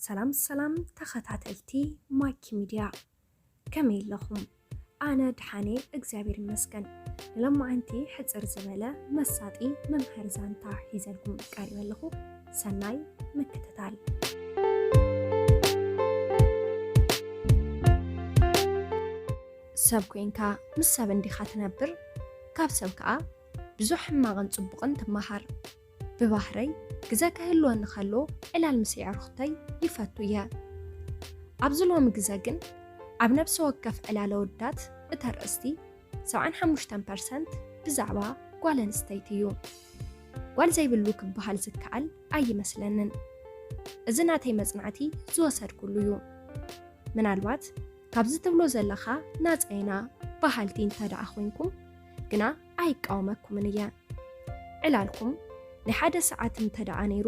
ሰላም ሰላም ተኸታተልቲ ማኪ ሚድያ፣ ከመይ ኣለኹም? ኣነ ድሓኔ እግዚኣብሔር ይመስገን። ንሎማዓንቲ ሕጽር ዝበለ መሳጢ መምሃሪ ዛንታ ሒዘልኩም ቀሪበ ኣለኹ። ሰናይ ምክትታል። ሰብ ኮይንካ ምስ ሰብ እንዲኻ ትነብር፣ ካብ ሰብ ከኣ ብዙሕ ሕማቕን ጽቡቕን ትመሃር። ብባህረይ ግዘ ክህልወኒ ከሎ ዕላል ምስ የዕሩኽተይ ይፈቱ እየ። ኣብዚ ሎሚ ግዘ ግን ኣብ ነብሲ ወከፍ ዕላል ኣወዳት እተርእስቲ ሰብዓን ሓሙሽተን ፐርሰንት ብዛዕባ ጓል ኣንስተይቲ እዩ። ጓል ዘይብሉ ክበሃል ዝከኣል ኣይመስለንን። እዚ ናተይ መጽናዕቲ ዝወሰድኩሉ እዩ። ምናልባት ካብዚ ትብሎ ዘለኻ ናጻ ኢና በሃልቲ እንተ ደኣ ኮይንኩም ግና ኣይቃወመኩምን እየ። ዕላልኩም ናይ ሓደ ሰዓት እንተ ደኣ ነይሩ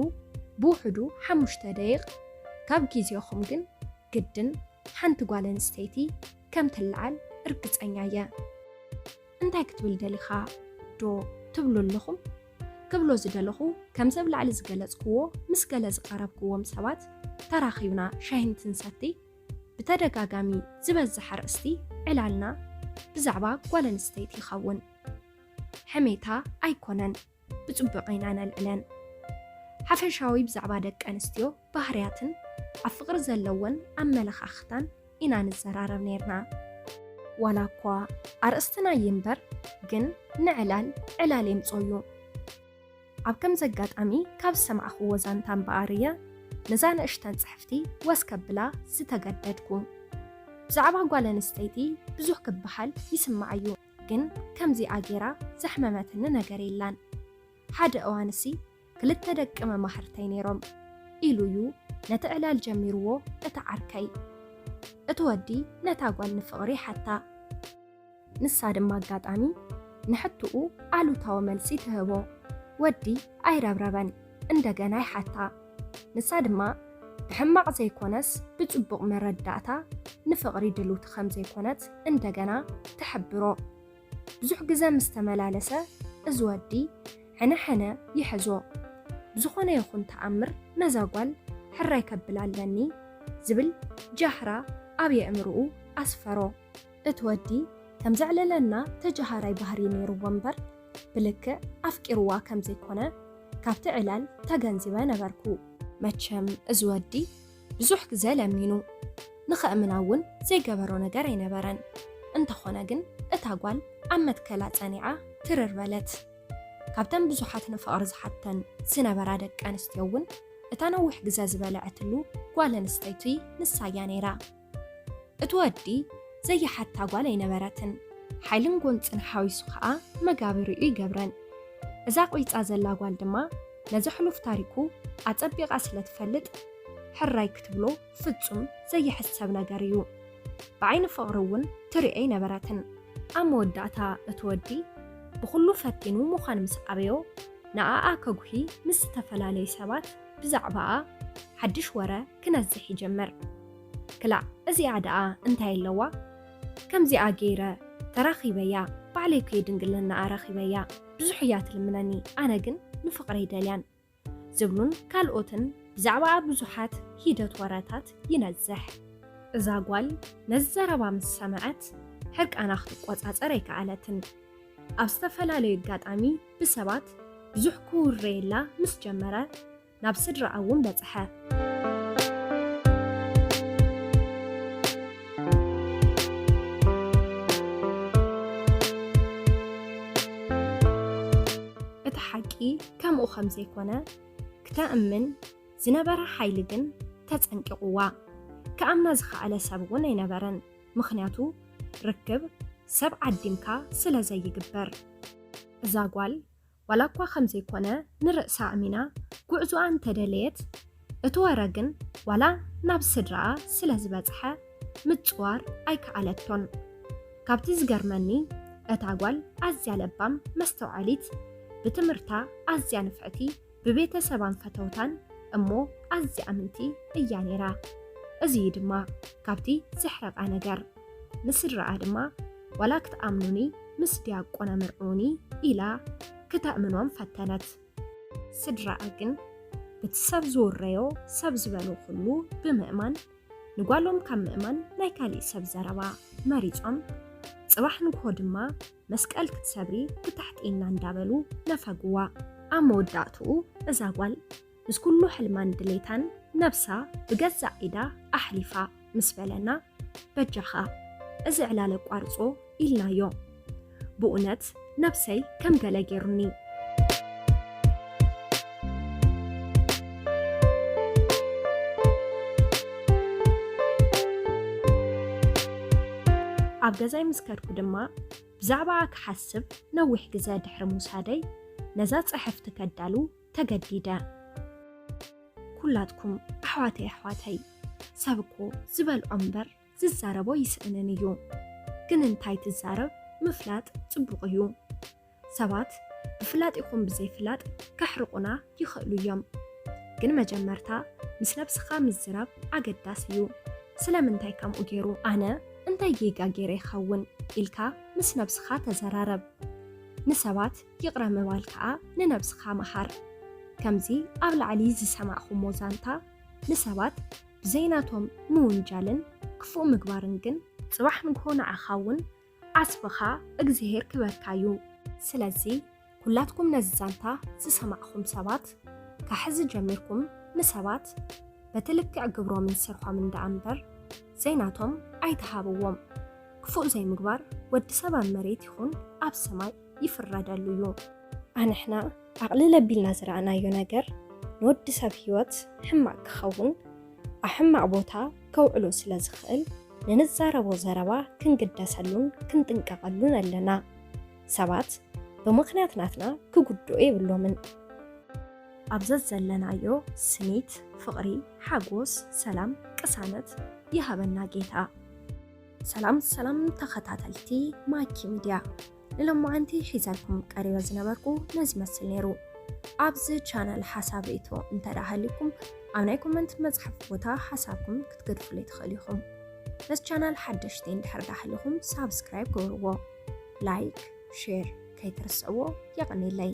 ብውሕዱ ሓሙሽተ ደቂቕ ካብ ግዜኹም ግን ግድን ሓንቲ ጓል ኣንስተይቲ ከም ትለዓል እርግጸኛ እየ። እንታይ ክትብል ደሊኻ ዶ ትብሉ ኣለኹም? ክብሎ ዝደለኹ ከምዚ ኣብ ላዕሊ ዝገለጽክዎ ምስ ገለ ዝቐረብክዎም ሰባት ተራኺብና ሻሂ እንትንሰቲ ብተደጋጋሚ ዝበዝሕ ኣርእስቲ ዕላልና ብዛዕባ ጓል ኣንስተይቲ ይኸውን። ሕሜታ ኣይኮነን፣ ብጽቡቕ ኢና ነልዕለን። ሓፈሻዊ ብዛዕባ ደቂ ኣንስትዮ ባህርያትን ኣብ ፍቕሪ ዘለወን ኣመለኻኽታን ኢና ንዘራረብ ነይርና። ዋላ እኳ ኣርእስትና ይንበር ግን ንዕላል ዕላል የምጽኦ እዩ። ኣብ ከምዚ ኣጋጣሚ ካብ ዝሰማዕኽዎ ዛንታ እምበኣር እየ ነዛ ንእሽተን ጽሕፍቲ ወስ ከብላ ዝተገደድኩ። ብዛዕባ ጓል ኣንስተይቲ ብዙሕ ክበሃል ይስማዕ እዩ፣ ግን ከምዚኣ ጌራ ዘሕመመትኒ ነገር የላን። ሓደ እዋንሲ ክልተ ደቂ መማህርተይ ነይሮም ኢሉ እዩ ነቲ ዕላል ጀሚርዎ እቲ ዓርከይ። እቲ ወዲ ነታ ጓል ንፍቕሪ ይሓታ። ንሳ ድማ ኣጋጣሚ ንሕትኡ ኣሉታዊ መልሲ ትህቦ። ወዲ ኣይረብረበን፣ እንደገና ይሓታ። ንሳ ድማ ብሕማቕ ዘይኮነስ ብጽቡቕ መረዳእታ ንፍቕሪ ድልውቲ ከም ዘይኮነት እንደገና ትሕብሮ። ብዙሕ ግዘ ምስ ተመላለሰ እዚ ወዲ ሕነ ሕነ ይሕዞ። ብዝኾነ ይኹን ተኣምር ነዛ ጓል ሕራይ ከብል ኣለኒ ዝብል ጃህራ ኣብ የእምርኡ ኣስፈሮ። እቲ ወዲ ከም ዘዕለለና ተጀሃራይ ባህሪ ነይርዎ እምበር ብልክዕ ኣፍቂርዋ ከም ዘይኮነ ካብቲ ዕላል ተገንዚበ ነበርኩ። መቸም እዚ ወዲ ብዙሕ ግዘ ለሚኑ፣ ንኸእምና እውን ዘይገበሮ ነገር ኣይነበረን። እንተኾነ ግን እታ ጓል ኣብ መትከላ ጸኒዓ ትርር በለት። ካብተን ብዙሓት ንፍቕሪ ዝሓተን ዝነበራ ደቂ ኣንስትዮ እውን እታ ነዊሕ ግዘ ዝበልዐትሉ ጓል ኣንስተይቲ ንሳ እያ ነይራ። እቲ ወዲ ዘይሓታ ጓል ኣይነበረትን። ሓይልን ጎንጽን ሓዊሱ ከኣ መጋበሪኡ ይገብረን። እዛ ቆይጻ ዘላ ጓል ድማ ነዚ ሕሉፍ ታሪኩ ኣጸቢቓ ስለ ትፈልጥ ሕራይ ክትብሎ ፍጹም ዘይሕሰብ ነገር እዩ። ብዓይኒ ፍቕሪ እውን ትሪኦ ኣይነበረትን። ኣብ መወዳእታ እቲ ወዲ ብኹሉ ፈቲኑ ምዃን ምስ ኣበዮ ንኣኣ ከጉሂ ምስ ዝተፈላለዩ ሰባት ብዛዕባኣ ሓድሽ ወረ ክነዝሕ ይጅምር። ክላእ እዚኣ ደኣ እንታይ ኣለዋ? ከምዚኣ ገይረ ተራኺበያ፣ ባዕለይ እኮ እየ ድንግልናኣ ረኺበያ፣ ብዙሕ እያ ትልምነኒ፣ ኣነ ግን ንፍቕሪ ኣይደልያን ዝብሉን ካልኦትን ብዛዕባኣ ብዙሓት ሂደት ወረታት ይነዝሕ። እዛ ጓል ነዚ ዘረባ ምስ ሰምዐት ሕርቃና ክትቆጻጸር ኣይከኣለትን። ኣብ ዝተፈላለዩ ኣጋጣሚ ብሰባት ብዙሕ ክውረየላ ምስ ጀመረ ናብ ስድራኣ እውን በጽሐ። እቲ ሓቂ ከምኡ ከም ዘይኮነ ክተእምን ዝነበራ ሓይሊ ግን ተጸንቂቕዋ። ክኣምና ዝኸኣለ ሰብ እውን ኣይነበረን፣ ምኽንያቱ ርክብ ሰብ ዓዲምካ ስለ ዘይግበር። እዛ ጓል ዋላ እኳ ከም ዘይኮነ ንርእሳ ኣሚና ጉዕዞኣ እንተደለየት፣ እቲ ወረ ግን ዋላ ናብ ስድራኣ ስለ ዝበጽሐ ምጽዋር ኣይከኣለቶን። ካብቲ ዝገርመኒ እታ ጓል ኣዝያ ለባም፣ መስተውዓሊት፣ ብትምህርታ ኣዝያ ንፍዕቲ፣ ብቤተሰባን ፈተውታን እሞ ኣዝያ ኣምንቲ እያ ነይራ። እዚ እዩ ድማ ካብቲ ዘሕረቓ ነገር። ንስድራኣ ድማ ዋላ ክትኣምኑኒ ምስ ዲያቆን ኣምርዕዉኒ ኢላ ክተእምኖም ፈተነት። ስድራኣ ግን እቲ ሰብ ዝውረዮ ሰብ ዝበሎ ኩሉ ብምእማን፣ ንጓሎም ካብ ምእማን ናይ ካሊእ ሰብ ዘረባ መሪጾም፣ ጽባሕ ንግሆ ድማ መስቀል ክትሰብሪ ክተሕጥይና እንዳበሉ ነፈግዋ። ኣብ መወዳእትኡ እዛ ጓል ምስ ኩሉ ሕልማን ድሌታን ነብሳ ብገዛእ ኢዳ ኣሕሊፋ ምስ በለና፣ በጃኻ እዚ ዕላል ኣቋርጾ ኢልናዮ። ብእውነት ነብሰይ ከም ገለ ጌሩኒ። ኣብ ገዛይ ምስ ከድኩ ድማ ብዛዕባኣ ክሓስብ ነዊሕ ግዘ ድሕሪ ምውሳደይ ነዛ ጽሕፍቲ ከዳሉ ተገዲደ። ኩላትኩም ኣሕዋተይ ኣሕዋተይ፣ ሰብ እኮ ዝበልዖ እምበር ዝዛረቦ ይስእንን እዩ። ግን እንታይ ትዛረብ ምፍላጥ ጽቡቕ እዩ። ሰባት ብፍላጥ ይኹን ብዘይፍላጥ ከሕርቑና ይኽእሉ እዮም። ግን መጀመርታ ምስ ነብስኻ ምዝራብ ኣገዳሲ እዩ። ስለምንታይ ከምኡ ገይሩ? ኣነ እንታይ ጌጋ ገይረ ይኸውን ኢልካ ምስ ነብስኻ ተዘራረብ። ንሰባት ይቕረ ምባል ከኣ ንነብስኻ መሃር። ከምዚ ኣብ ላዕሊ ዝሰማዕኹሞ ዛንታ ንሰባት ብዘይናቶም ምውንጃልን ክፉእ ምግባርን ግን ጽባሕ ንግሆ ንዓኻ እውን ዓስብኻ እግዚኣብሔር ክበካ እዩ። ስለዚ ኩላትኩም ነዚ ዛንታ ዝሰማዕኹም ሰባት፣ ካብ ሕዚ ጀሚርኩም ንሰባት በቲ ልክዕ ግብሮምን ስርሖምን ደኣ እምበር ዘይናቶም ኣይትሃብዎም። ክፉእ ዘይምግባር ወዲ ሰብ ኣብ መሬት ይኹን ኣብ ሰማይ ይፍረደሉ እዩ። ኣንሕና ኣቕልል ኣቢልና ዝረኣናዮ ነገር ንወዲ ሰብ ህይወት ሕማቕ ክኸውን ኣብ ሕማቕ ቦታ ከውዕሎ ስለ ዝኽእል፣ ንንዛረቦ ዘረባ ክንግደሰሉን ክንጥንቀቐሉን ኣለና። ሰባት ብምኽንያት ናትና ክጉድኡ የብሎምን። ኣብ ዘዘለናዮ ስኒት፣ ፍቕሪ፣ ሓጎስ፣ ሰላም፣ ቅሳነት ይሃበና ጌታ። ሰላም ሰላም ተኸታተልቲ ማኪ ሚድያ፣ ንሎማዓንቲ ሒዘልኩም ቀሪበ ዝነበርኩ ነዚ መስል ነይሩ። ኣብዚ ቻነል ሓሳብ ርእይቶ እንተ ደኣ ሃልዩኩም ኣብ ናይ ኮመንት መጽሓፍ ቦታ ሓሳብኩም ክትገድፉለይ ትኽእሉ ኢኹም። ነዚ ቻነል ሓደሽቲ እንድሕር ደኣ ሃልዩኩም ሳብስክራይብ ግበርዎ፣ ላይክ፣ ሼር ከይትርስዕዎ። የቐንየለይ።